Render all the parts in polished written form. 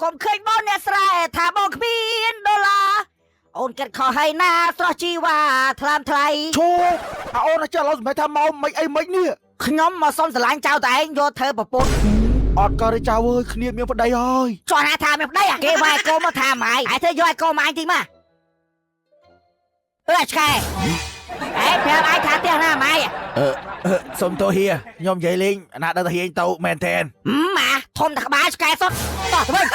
កុំឃើញបងអ្នកស្រែថាបងគ្មានដុល្លារអូនគិតខុសហើយណាស្រស់ជីវ៉ាថ្លើមថ្លៃ ឈូអាអូនចេះឡោសម្រាប់ថាមកមិនអីមិននេះ ខ្ញុំមកសុំស្រឡាញ់ចៅតែឯងយកធ្វើប្រពន្ធ អត់ក៏ទេចៅអើយគ្នាមានប្តីហើយ ចោះណាថាមានប្តីគេវាយកូនមកថាម៉ាយហើយធ្វើយកឲ្យកូនមកអញតិចមកអឺអាឆ្កែអេប្រាប់ឯងថាផ្ទះណាម៉ាយ អឺសុំទោសហៀខ្ញុំនិយាយលេងណាដឹងថាហៀទៅមែនតែន ម៉ាធំតែក្បាលឆ្កែសុទ្ធតោះទៅវិញ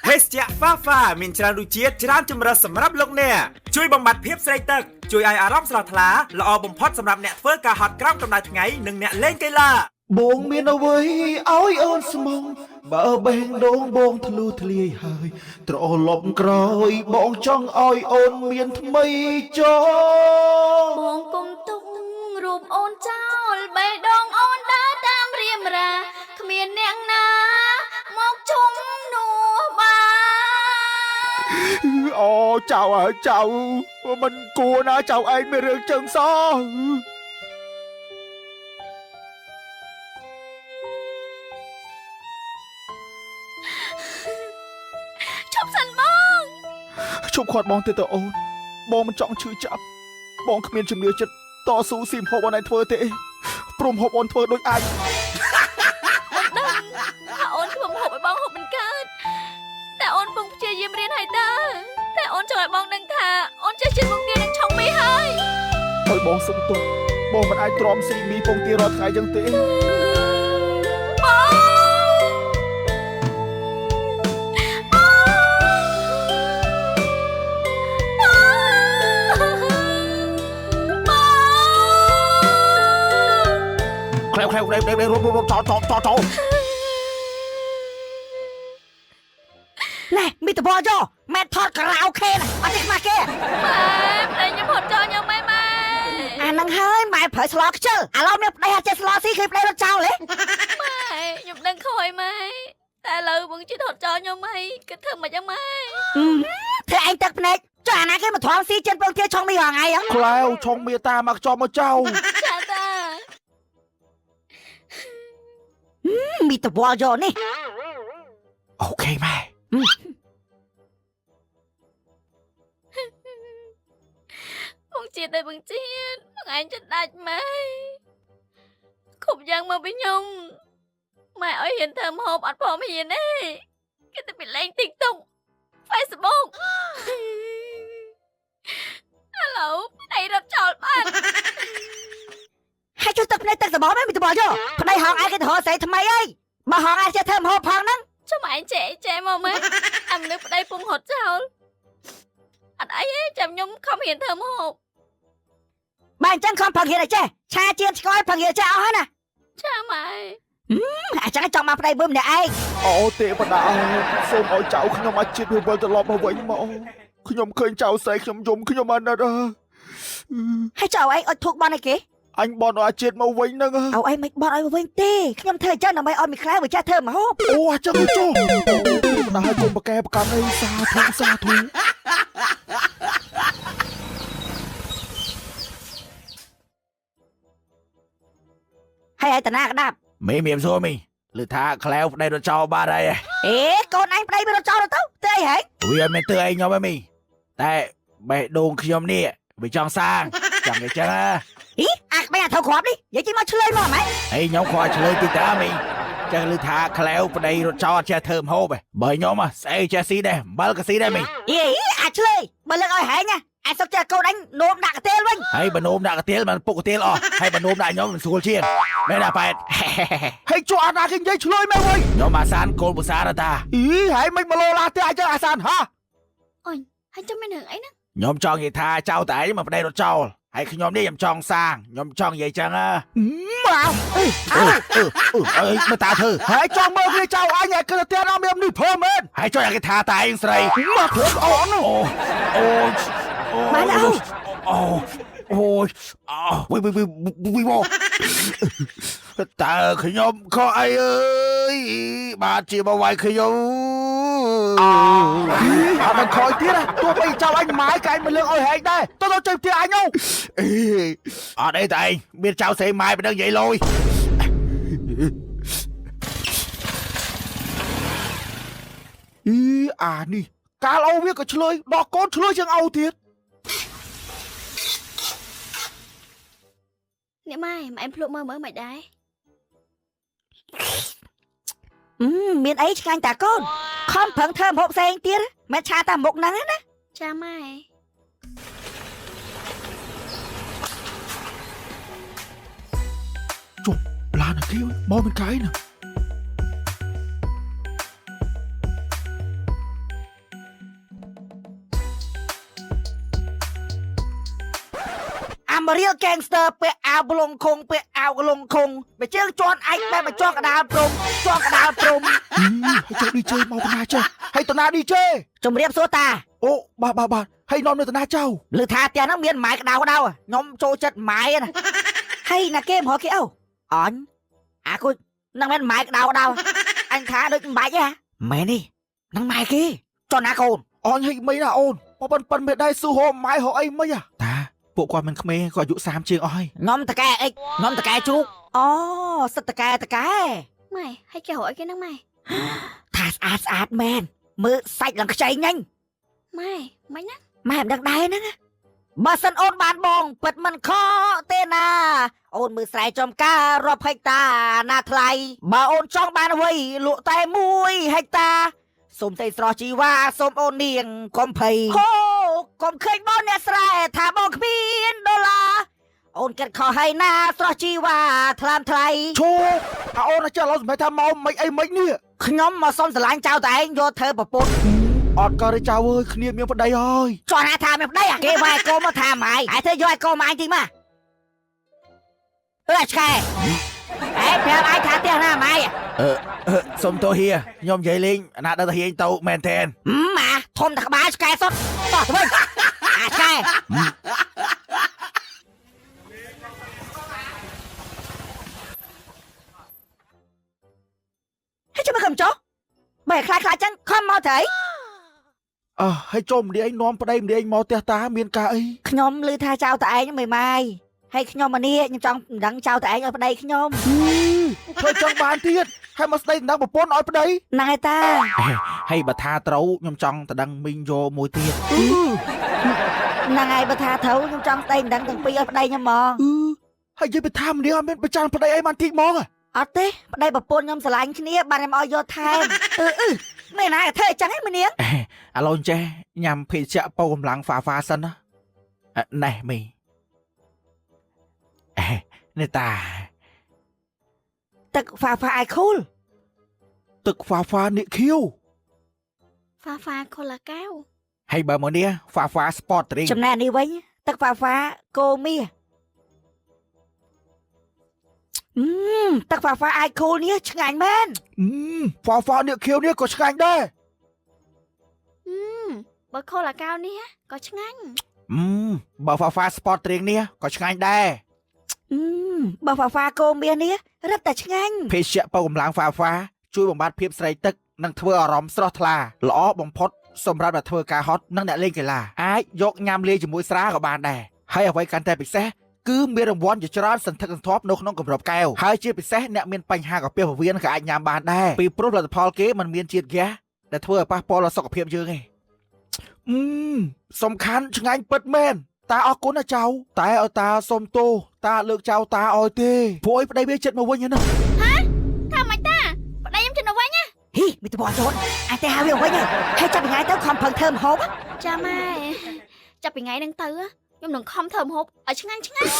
ភេសជ្ជៈហ្វាហ្វាមានច្រើនរសជាតិច្រើនជម្រើសសម្រាប់លោកអ្នកជួយបំបត្តិភាពស្រេកទឹកជួយឲ្យអារម្មណ៍ស្រស់ថ្លាល្អបំផុតសម្រាប់អ្នកធ្វើការហត់ក្រោមកម្ដៅថ្ងៃនិងអ្នកលេងកីឡា បងមានអ្វីឲ្យអូនស្មងបើបេះដូងបងធ្លុះធ្លាយហើយត្រឡប់ក្រោយបងចង់ឲ្យអូនមានថ្មីចោ បងគុំទុករូបអូនចោលបេះដូងអូនដើរតាមរៀមរាគ្មានអ្នកណាមកជុំនោះបាន អូចៅអើយចៅមិនគួរណាចៅឯងមានរឿងចឹងសោះ ឈប់សិនបង ជប់ខាត់បងទៀតទៅអូនបងមិនចង់ឈឺចាប់បងគ្មានជំនឿចិត្តតស៊ូស៊ីមហូបអូនឯងធ្វើទេព្រមហូបអូនធ្វើដូចអាច ដឹងថាអូនធ្វើម្ហូបឲ្យបងហូបមិនកើតតែអូនពងព្យាយាមរៀនហើយតើតែអូនចង់ឲ្យបងដឹងថាអូនចេះជិះមុខទៀតនឹងឆុងមីហើយ ឲ្យបងសុំទោសបងមិនអាចទ្រាំស៊ីមីពងទារាល់ថ្ងៃចឹងទេ បងបង ក្លែវក្លែវក្លែវក្លែវរំរំចោចោចោចោ ណែមីតបយោម៉ែថតការ៉ាអូខេណាអត់ទេខ្មាស់គេ ម៉ែប្តីខ្ញុំហត់ចោលខ្ញុំម៉ែម៉ែ អាហ្នឹងហើយម៉ែប្រើស្លខ្ជិលឥឡូវមានប្តីហាត់ចេះស្លស៊ីឃើញប្តីរត់ចោលហ៎ ម៉ែខ្ញុំដឹងខ້ອຍម៉ែតែឥឡូវបងជិះហត់ចោលខ្ញុំហីគិតធ្វើមិនយ៉ាងម៉ែ ធ្វើឯងទឹកភ្នែកចុះអាណាគេមកទ្រាំស៊ីចិនពងទាឆុងមីរងថ្ងៃហ៎ ក្លែវឆុងមីតាមកចោមកចៅ ចាតា មីតបយោនេះ អូខេម៉ែ បងជាតិតែបងជាតិបងឯងចិត្តដាច់ម៉ែគ្រប់យ៉ាងមកពីខ្ញុំម៉ែឲ្យហ៊ានធ្វើម្ហូបអត់ព្រមហ៊ានទេគេទៅពីលេង TikTok Facebook ឥឡូវប្តីរត់ចោលបាត់ ហើយចុះទឹកភ្នែកទឹកសបមែនមីតបយោប្តីហងឯងគេទៅរកស្រីថ្មីអីបើហងឯងចេះធ្វើម្ហូបផងហ្នឹង ចុះម៉ែឯងចេះចេះមកម៉ែអាមនុស្សប្តីពងហត់ចោលអត់អីទេចាំខ្ញុំខំហ៊ានធ្វើម្ហូប បើអញ្ចឹងខំផឹកហ៊ានឲ្យចេះឆាជៀនឆ្កយផឹកហ៊ានចេះអស់ហើយណា ចាម៉ែ អញ្ចឹងចង់មកប្តីមួយម្នាក់ឯង អូទេវតាសូមឲ្យចៅខ្ញុំអាចជាតិវាវិលត្រឡប់មកវិញមកខ្ញុំឃើញចៅស្រីខ្ញុំយំខ្ញុំអាណិត ហើយចៅឯងអុចធូបបន់ឲ្យគេ អញបនឲ្យអាជាតិមកវិញហ្នឹង ឲ្យឯងមិនបន់ឲ្យវិញទេខ្ញុំធ្វើអញ្ចឹងដើម្បីឲ្យមីខ្លែវាចេះធ្វើម្ហូប អូអញ្ចឹងចុះណាស់ឲ្យគុំប្រកែប្រកាន់អីសាធុសាធុ ហើយឲ្យតាណាក្តាប់ មីមានសួរមីឬថាក្លែវប្តីរត់ចោលបាត់ហើយ អេកូនឯងប្តីវារត់ចោលទៅទៅអីហ៎ វាមិនទើអីខ្ញុំហ៎មីតែបេះដូងខ្ញុំនេះវាចង់សាងចង់គេចឹងហ៎ អីអាក្បែរអាថៅគ្រាប់នេះនិយាយជិះមកឆ្លើយមកម៉េច ហើយខ្ញុំខកឆ្លើយទីតាមីចឹងឮថាក្លែវប្តីរត់ចោលអត់ចេះធ្វើម្ហូបហ៎បើខ្ញុំស្អីចេះស៊ីដែរអំបិលក៏ស៊ីដែរមី អីអាឆ្លើយបើលើកឲ្យហែងណាអាសុកចេះកូនអញនោមដាក់កាទេលវិញ ហើយបើនោមដាក់កាទៀលมันពុកកាទៀលអស់ហើយបើនោមដាក់ខ្ញុំមិនស្រួលជាងមែនទេប៉ែតហើយជួអាណាគេនិយាយឆ្លើយមែនវិញខ្ញុំអាសានកូនបុសារតាអីហើយមិនមកលោឡាទេអាចអាសានហ่า អូនហើយចាំមានរឿងអីណា ខ្ញុំចង់និយាយថាចៅតែឯងមកប្តីរត់ចោលហើយខ្ញុំនេះខ្ញុំចង់សាងខ្ញុំចង់និយាយចឹងហ៎ម៉ាអឺអឺអឺមើលតាធ្វើហើយចង់មើលគ្នាចៅអញឲ្យគឺផ្ទះណាមាននេះព្រមមែនហើយចុះឲ្យគេថាតាឯងស្រីមកព្រមអូនអូអូអូអូអូអូវីវីវីវីមកតើខ្ញុំខកអីអើយបាទជាមកវាយខ្ញុំអត់ដល់ខយទៀតទោះបីចៅអញម៉ាយកែមិនលើកឲ្យហែកដែរតោះទៅចេញផ្ទះអញអីអត់អីតែឯងមានចៅស្រីម៉ាយមិនដឹងនិយាយលយ អីអានេះកាលអូវាក៏ឆ្លើយដល់កូនឆ្លើយជាងអូទៀត អ្នកម៉ែម៉ែភ្លក់មើលមើលមិនដែរ មានអីឆ្ងាញ់តាកូនខំប្រឹងធ្វើម្ហូបផ្សេងទៀតមិនឆាតាមមុខហ្នឹងណា ចាម៉ែ ជុំឡានអាគេមកមិនកាយណា អាមរៀល gangster ពាក់អាវប្លងខុងពាក់អាវលងខុងបើជើងជន់ឯងបែបមកជាប់កដាលព្រំជាប់កដាលព្រំ ហើយចុះ DJ មកតាណាចេះហើយតាណា DJ ជំរាបសួរតា អូបាទបាទបាទហើយនាំនៅតាណាចៅ ឬថាផ្ទះហ្នឹងមានម៉ែក្តៅក្តៅខ្ញុំចូលចិត្តម៉ែណាហើយណាគេមកគេអូអញអាគូហ្នឹងមិនម៉ែក្តៅក្តៅអញថាដូចមិនបាច់ហ៎មែននេះហ្នឹងម៉ែគេចុះណាកូន អញហើយមិនណាអូនប៉ិនប៉ិនមិនដែរស៊ូហោម៉ែហោអីមិនតាពួកគាត់មិនក្មេងគាត់អាយុ30ជាងអស់ហើយ ងំតកែអិចងំតកែជ្រូកអូសិតតកែតកែ ម៉ែហើយគេរកអីគេហ្នឹងម៉ែ ថាស្អាតស្អាតមែនមើលសាច់ឡើងខ្ចីញ៉ាញ់ ម៉ែមិនណា ម៉ែមិនដឹងដែរហ្នឹងបើសិនអូនបានបងពិតមិនខកទេណាអូនមើលស្រែចំការរាប់ហិកតាណាថ្លៃបើអូនចង់បានអ្វីលក់តែ1ហិកតាសូមទេស្រស់ជីវ៉ាសូមអូននាងកុំភ័យហូកុំឃើញបងអ្នកស្រែថាបងគ្មានដុល្លារអូនគិតខុសហើយណាស្រស់ជីវ៉ាថ្លាមថ្លៃ ឈូអាអូនចេះឡោសម្រាប់ថាមកមិនអីមិននេះ ខ្ញុំមកសុំស្រឡាញ់ចៅតែឯងយកធ្វើប្រពន្ធ អត់ក៏ទេចៅអើយគ្នាមានប្តីហើយ ចោះណាថាមានប្តីគេវាយកូនមកថាម៉ៃហើយធ្វើយកឲ្យកូនមកអញទីមកអើឆ្កែអេប្រាប់ឯងថាផ្ទះណាម៉ៃ សុំទោសហៀខ្ញុំនិយាយលេងណាដល់ទៅហៀទៅមែនទេ ម៉ាធំតែក្បាលឆ្កែសុតតោះទៅវិញអាឆ្កែហើយចាំមកខំចុះបែខ្លាចខ្លាចចឹងខំមកទៅ អើហើយចូលម្នាក់ឯងនាំប្តីម្នាក់ឯងមកផ្ទះតាមានការអី ខ្ញុំឮថាចៅតឯងមិនម៉ាយហើយខ្ញុំមកនេះខ្ញុំចង់ដឹងចៅតឯងឲ្យប្តីខ្ញុំ ធ្វើចង់បានទៀតហើយមកស្ដីដណ្ដឹងប្រពន្ធឲ្យប្តី ហ្នឹងហើយតា ហើយបើថាត្រូវខ្ញុំចង់ដណ្ដឹងមីងយកមួយទៀត ហ្នឹងហើយបើថាត្រូវខ្ញុំចង់ស្ដីដណ្ដឹងទាំងពីរឲ្យប្តីខ្ញុំហ្មង ហើយនិយាយពីថាម្នាក់អត់មានប្រចាំប្តីអីបានតិចហ្មង អត់ទេប្តីប្រពន្ធខ្ញុំស្រឡាញ់គ្នាបានខ្ញុំឲ្យយកថែមអឺអឺមែនណាធ្វើអញ្ចឹងឯងម្នាក់ ឥឡូវចេះញ៉ាំភេសជ្ជៈពោកម្លាំងហ្វាហ្វាសិនណាណែមីនេះតា ទឹកហ្វាហ្វាអាយខូល ទឹកហ្វាហ្វានេះខៀវ ហ្វាហ្វាខូឡាកៅ ហើយបើមកនេះហ្វាហ្វា sport drink ចំណែកនេះវិញទឹកហ្វាហ្វាគោមាសទឹកហ្វាហ្វាអាយខូលនេះឆ្ងាញ់មែន ហ្វាហ្វានេះខៀវនេះក៏ឆ្ងាញ់ដែរ បើខូឡាកៅនេះក៏ឆ្ងាញ់ បើហ្វាហ្វា sport drink នេះក៏ឆ្ងាញ់ដែរ បើហ្វាហ្វាគោមាសនេះរឹតតែឆ្ងាញ់ ភេសជ្ជៈពោកម្លាំងហ្វាហ្វាជួយបំបត្តិភាពស្រេកទឹកនិងធ្វើអារម្មណ៍ស្រស់ថ្លាល្អបំផុតសម្រាប់អ្នកធ្វើការហត់និងអ្នកលេងកីឡាអាចយកញ៉ាំលាយជាមួយស្រាក៏បានដែរហើយអ្វីកាន់តែពិសេសគឺមានរង្វាន់ជាច្រើនសន្ធឹកសន្ធាប់នៅក្នុងកម្របកែវហើយជាពិសេសអ្នកមានបញ្ហាកាពះពោះវៀនក៏អាចញ៉ាំបានដែរពីព្រោះផលិតផលគេមិនមានជាតិហ្គាសដែលធ្វើឲ្យប៉ះពាល់ដល់សុខភាពយើងទេសំខាន់ឆ្ងាញ់ពិតមែនតាអរគុណណាចៅតែឲ្យតាសុំទោសតាលើកចៅតាឲ្យទេព្រោះឲ្យប្តីវាចិត្តមកវិញណា ថាម៉េចតាប្តីខ្ញុំចិត្តមកវិញណា ហ៊ីមីតបចូលអញទៅហៅវាវិញហើយចាប់ថ្ងៃទៅខំប្រឹងធ្វើម្ហូប ចាម៉ែចាប់ពីថ្ងៃហ្នឹងទៅខ្ញុំនឹងខំធ្វើម្ហូបឲ្យឆ្ងាញ់ឆ្ងាញ់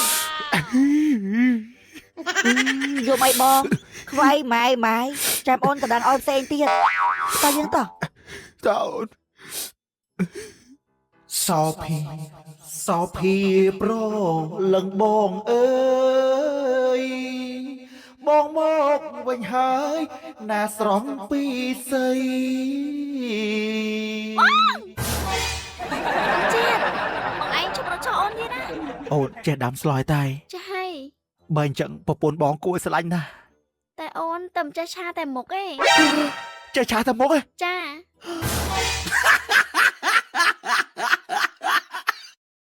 យកអីបងខ្វៃម៉ែម៉ែចាំអូនតដឹងឲ្យផ្សេងទៀតតើយើងតោះ តើអូនសោភីសោភីប្រលឹងបងអើយបងមកវិញហើយណាស្រង់ពីសី បងជាតិបងឯងជប់រត់ចោលអូនទៀតណា អូនចេះដាំស្លយតែ ចាហើយ បើអញ្ចឹងប្រពន្ធបងគួរឲ្យស្រឡាញ់ណាស់ តែអូនតែមិនចេះឆាតែមុខឯង ចេះឆាតែមុខឯង ចា